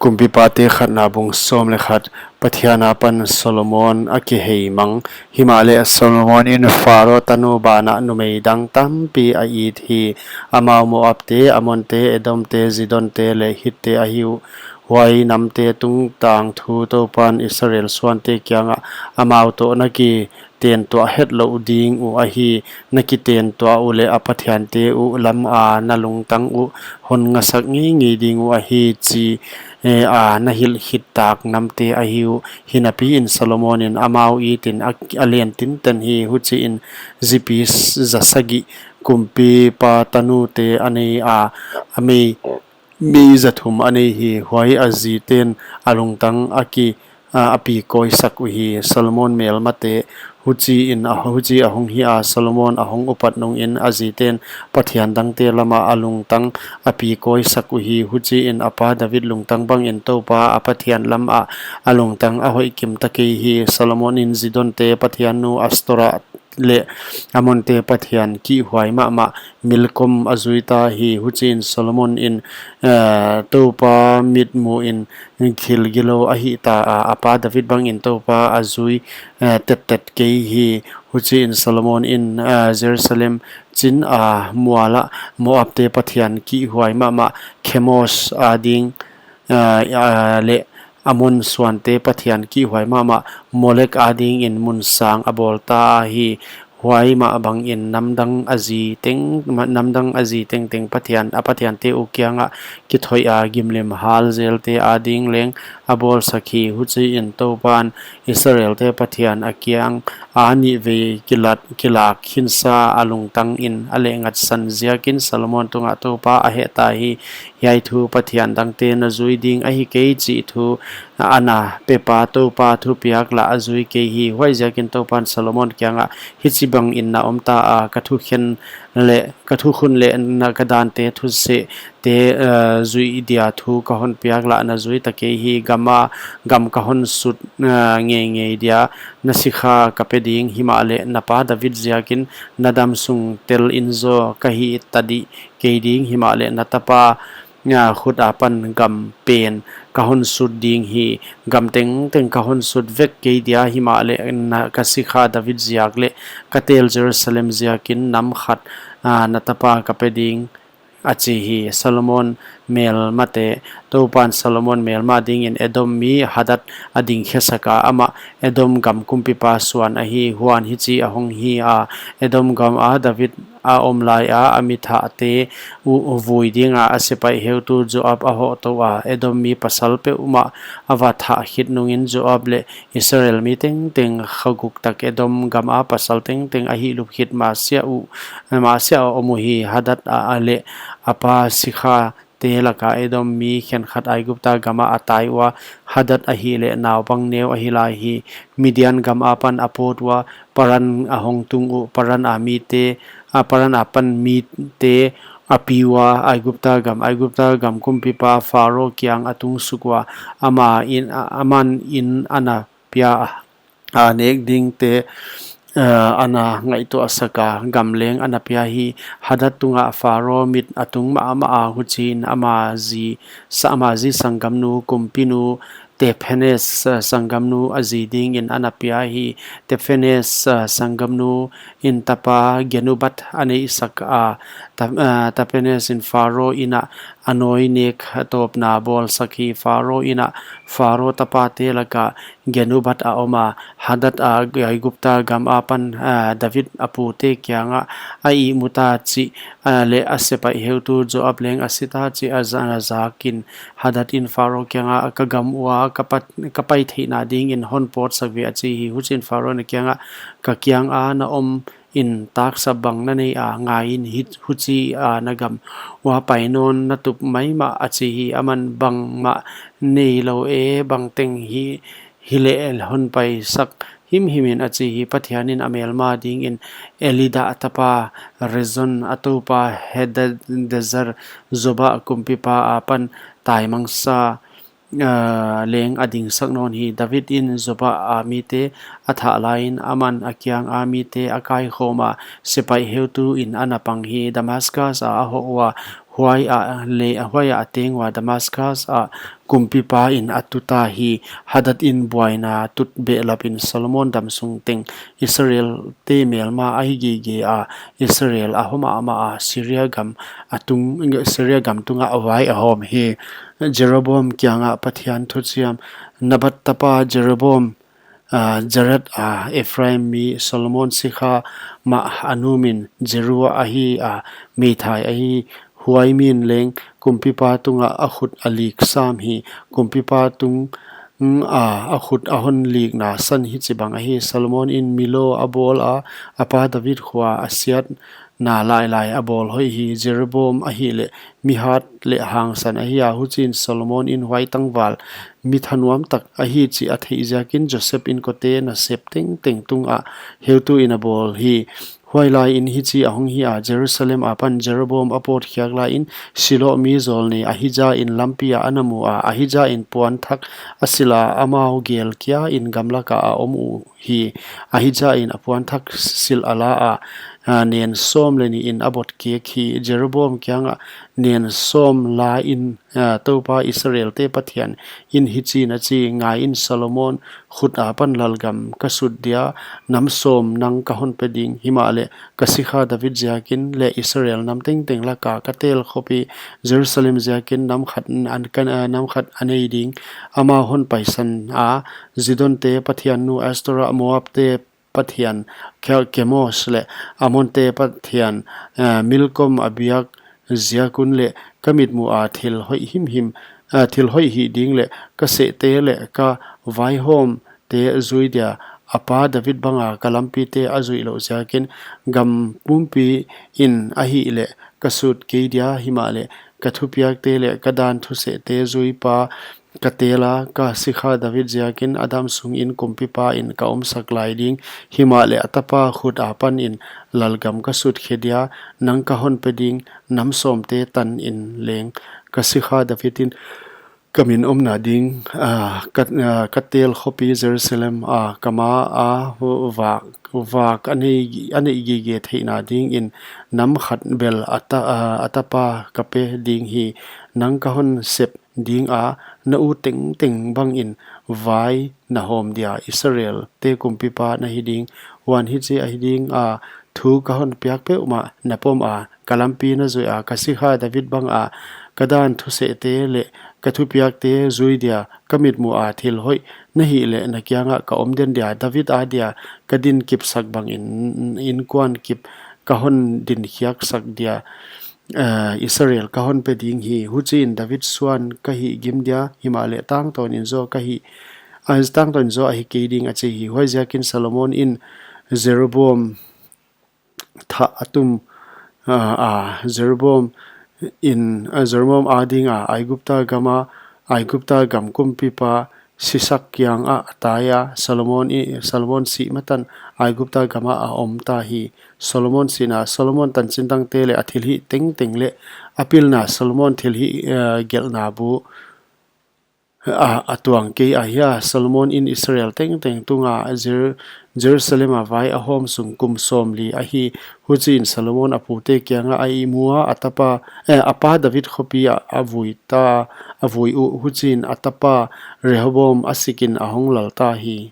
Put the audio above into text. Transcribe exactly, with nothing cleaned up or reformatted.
Kumpipate khatna bung sawm leh khat. Pathian akipan Solomon a kiheimang. Himahleh Solomon in Pharaoh tanu banah numei dang tampi a it hi. Amau Moabte, Amonte, Edomte, Zidonte leh Hitte ahi uh. Huai namte tungtang thu Toupan Israel suante kiangah amau toh na kitentuah hetlouh ding uh ahi. Na kitentuah uleh a pathiante uh lam a na lungtang uh hon ngasak ngeingei ding uh ahi chi, eh, a na hilh khit tak namte ahi uh. Hinapi in Solomon in amau itin a, a len tinten hi. Huchiin zipi s-, za sagih kumpipa tanute a nei a, a mei, mei za thum a nei hi. Huai a ziten a lungtang a ki, a, a pikawisak uhi. Solomon melmate. Huchiin a, huchi a hong hi a, Solomon a hong upat nungin a ziten pathian dangte lamah a lungtang a pikawisak uhi. Huchiin a pa David lungtang bangin Toupa a Pathian lamah a lungtang a hoih kim ta kei hi. Solomon in Zidonte pathiannu Astorah leh Amonte pathian kihhuai mahmah Milkom a zui ta hi. Huchiin Solomon in, eh, Toupa mitmuhin thil gilou a hih ta a, a pa David bangin Toupa a zui, eh, tettet kei hi. Huchiin Solomon in, eh, Jerusalem chin a mualah Moabte pathian kihhuai mahmah Kemos ading, eh, eh, leh Amon suante pathian kihhuai mahmah Molek adingin mun sang a bawl ta hi. Huai mah bangin namdang a zi teng, ma-, namdang a zi tengteng pathian, a pathiante uh kiangah kithoih a, gimlim hal zelte ading leng a bawlsak hi. Huchiin Toupan Israelte Pathian a kiang a nihvei kilat, kilak khinsa a lungtangin a lehngatsan ziakin Solomon tungah Toupa a hehta hi. Hiai thu pathian dangte na zui ding ahi kei chih thu ana pepa Toupa thupiak lah a zui kei hi. Huaiziakin Toupan Solomon kiangah, hichibangin na om ta a, ka thukhen leh, ka thukhun leh na ka dante thusehte, eh, zuih dia thu ka hon piak lah na zui ta kei hi. Gam a, gam ka hon sut, eh, ngeingei dia na sikha ka pe ding. Himahleh na pa David ziakin na damsung tel in zaw ka hih ta dih kei ding. Himahleh na tapa, ah, khut apan gam pen ka hon sut ding hi. Gam tengteng ka hon sut vek kei dia, himahleh na ka sikha David ziak leh ka tel Jerusalem ziakin nam khat, ah, na tapa ka pe ding, a chi hi. Solomon melmate. Toupan Solomon melma dingin Edom mi Hadad a dingkhe sak a, amah Edom gam kumpipa suan ahi. Huan hichi a hong hi a, Edom gam a David a om lai a, a mi thahte uh vui dinga a sepaih heutu Joab a hoh tou a, Edom mi pasal peuhmah a va thah khit nungin Joab leh Israel mi tengteng kha guk tak Edom gam a pasal tengteng a hihlup khit mahsiah uh, mahsiah a om uhi. Hadad a, a leh a pa sikha te laka Edom mi khenkhat Aigupta gam ah a tai ua, Hadad ahihleh naupang neu ahi lai hi. Midian gam apan a pawt ua, Paran a hong tung uh, Paran a mite, a Paran apan mite a pi ua, Aigupta gam, Aigupta gam kumpipa Pharaoh kiang a tung suk ua, ama in, a, aman in ana pia a, a nek dingte, eh, ana ngaihtuah sak a, gam leng ana pia hi. Hadad tungah Pharaoh mit a tung mahmah a, huchiin ama zi, sa-, ama zi sanggamnu, kumpinu Tahpenes, eh, sanggamnu a zi dingin ana pia hi. Tahpenes, eh, sanggamnu in tapa Genubath a neihsak a, Ta-, eh, Tahpenes in Pharaoh in a a nawi nek tawpna bawlsak hi. Pharaoh in a Pharaoh tapate laka Genubath a om a, Hadad a Aigupta gam apan, ah, David a pute kiangah a ihmu ta chih, ah, leh a sepaih heutu Joab leng a si ta chih a za-, a zakin, Hadad in Pharaoh kiangah, ka gam ua ka pat-, ka pai theihna dingin hon pawtsak ve, a chi hi. Huchiin Pharaoh in a kiangah, ka kiang a na om in taksap bang na nei a, ngaiin, hi-, huchi a na gam ua pai nawn na tup maimah, a chi hi. Aman, bangmah neilou e, bangteng hi, hileh hon paisak himhim in, a chi hi. Pathian in a melma dingin Eliada tapa Rezon, a topa Hadadezer, Zobah kumpipa apan taimangsa, ah, leng a dingsak nawn hi. David in Zobah a mite a thah laiin, aman a kiang a mite a kaikhawm a, sepaih heutu in ana pang hi. Damaskas a a hoh ua, Huai a le huai a teng ua Damascus a kumpipa in a tuta hi. Hadad in buaina tut behlap in Solomon dam sung teng Israel te melma ahi gige a, Israel a hom a ama a Syria gam a tung Syria gam tunga vai a hom hi. Jeroboam kianga Pathian thuchiam. Nabat tapa Jeroboam, a, Jared a Ephraim mi Solomon sikha mah a nu min Jeru ahi a, meithai ahi. Huai min leng kumpipa tunga a khut a lik sam hi. Kumpipa tung a a khut a hon likna san hichibang ahi. Solomon in Milo a bawl a, a pa David khua a siatna lailai a bawl hoih hi. Jeroboam ahihleh mi hat leh hangsan ahi a, huchiin Solomon in huai tangval mi thanuam tak ahi chih a theih ziakin Joseph inkote nasep tengteng tungah heutu in a bawl hi. Huailai in hichi a hong hi a, Jerusalem apan Jeroboam a pawt khiak lai in Silo mi zawlnei Ahija in lampi ah a na mu a, Ahija in puan thak a sil a, amau gel kia in gamlak ah a om uh hi. Ahija in a puan thak sil a la a, a, nen sawm leh nih in a bot kik hi. Jeroboam kiangah nen sawm la in, a, Toupa Israel te Pathian in hichiin a chi, ngai in, Solomon khut apan lalgam ka sut dia, nam sawm nang ka hon pe ding, himahleh ka sikha David ziakin leh Israel nam tengteng laka ka tel khopi Jerusalem ziakin nam khat an kan, a, nam khat a nei ding. Amau hon paisan a, Zidon te pathian nu Astorah, Moab te pathian Ke-, Kemos leh Amon te pathian, a, Milkom a biak ziak un leh ka mitmuh a thil hoih himhim, a, thil hoih hih ding leh ka sehte leh ka vaihawm te zui dia, a pa David banga ka lampi te a zuih loh ziakin gam pumpi in ahihleh ka sut kei dia, himahleh ka thupiak te leh ka dan thuseh te zui pa ka tel a, ka sikha David ziakin a dam sungin kumpipa in ka omsak lai ding. Himahleh a tapa khut apan in lalgam ka sut khe dia, nang ka hon pe ding, nam sawm te tan in leng ka sikha David in ka min omna ding, a, ka, a, ka tel khopi Jerusalem a ka ma a vak, vak a nei, a nei gige theihna dingin nam khat bel a ta, a, a tapa ka pe ding hi. Nang ka hon sep ding a, na u tengteng bangin vai na hawm dia, Israel te kumpipa na hi ding. Huan hichi ahi ding a, thu ka hon piak peuhmah na pom a, ka lampi na zuih a, ka sikha David banga ka dan thuseh te leh ka thupiak te zui dia, ka mitmuh a thil hoih na hih leh na kiangah ka om den dia, David a dia ka din kipsak bangin inkuan kip ka hon din khiak sak dia, a, Israel ka hon pe ding hi. Huchiin David suan ka hih gim dia, himahleh tangtawn in zaw ka hih, a, tangtawn in zaw ahi kei ding, a chi hi. Huaiziakin Solomon in Jeroboam thah a tum, a, a, Jeroboam in, a, Jeroboam a dinga Aigupta gama, Aigupta gam kumpipa Sisak kiangah a tai a, Solomon i, Solomon sih matan Aigupta gama a om ta hi. Solomon sihna. Solomon tanchin dangte leh a thilhih tengteng leh a pilna, Solomon thilhih, a, gelhna bu a, a tuang kei ahia. Solomon in Israel tengteng tunga Jer-, Jerusalem a vai a hawm sung kum sawmli ahi. Huchiin Solomon a pute kiangah a ihmu a, a tapa, eh, a pa David khopi ah a vui ta, a vui uh. Huchiin a tapa Rehoboam a sikin a hong lal ta hi.